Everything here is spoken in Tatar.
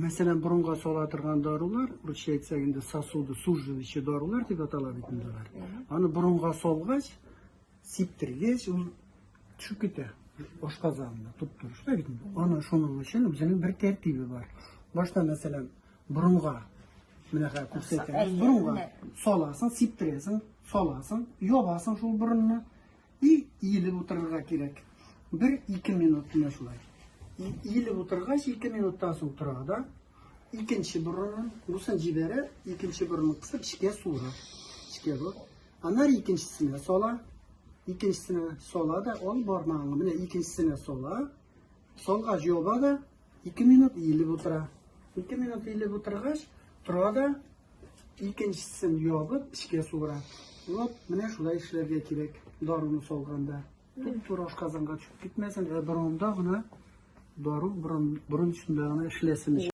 Мәсәлән, борынга сала торган дарулар, русча әйтсәк инде сосуды суживающие дарулар дип атала бит инде алар. Аны борынга салгач, сиптергәч, ул төшеп китә ашказанына, туп-туры. Шулай бит инде. Аны шуның өчен үзенең бер тәртибе бар. Башта, мәсәлән, борынга менә хәзер күрсәтәм. Борынга саласың, сиптерәсең, саласың, ябасың шул борынны. И иелеп утырырга кирәк. Бер-ике минут менә шулай. И иелеп утыргач, 2 минуттан соң тора да, икенче борынын, бусын җибәрә, икенче борынын кысып эчкә суыра. Эчкә бу. Аннары икенчесенә сала. Икенчесенә сала да, ал бармагыңны менә икенчесенә сала. Салгач яба да, 2 минут иелеп утыра. 2 минут иелеп утыргач, тора да, икенчесен ябып, эчкә суыра. Вот менә шулай эшләргә кирәк, даруны салганда. Туп-туры ашказанга төшеп китмәсен, ә борында гына дару борын, борын эчендә генә эшләсен өчен.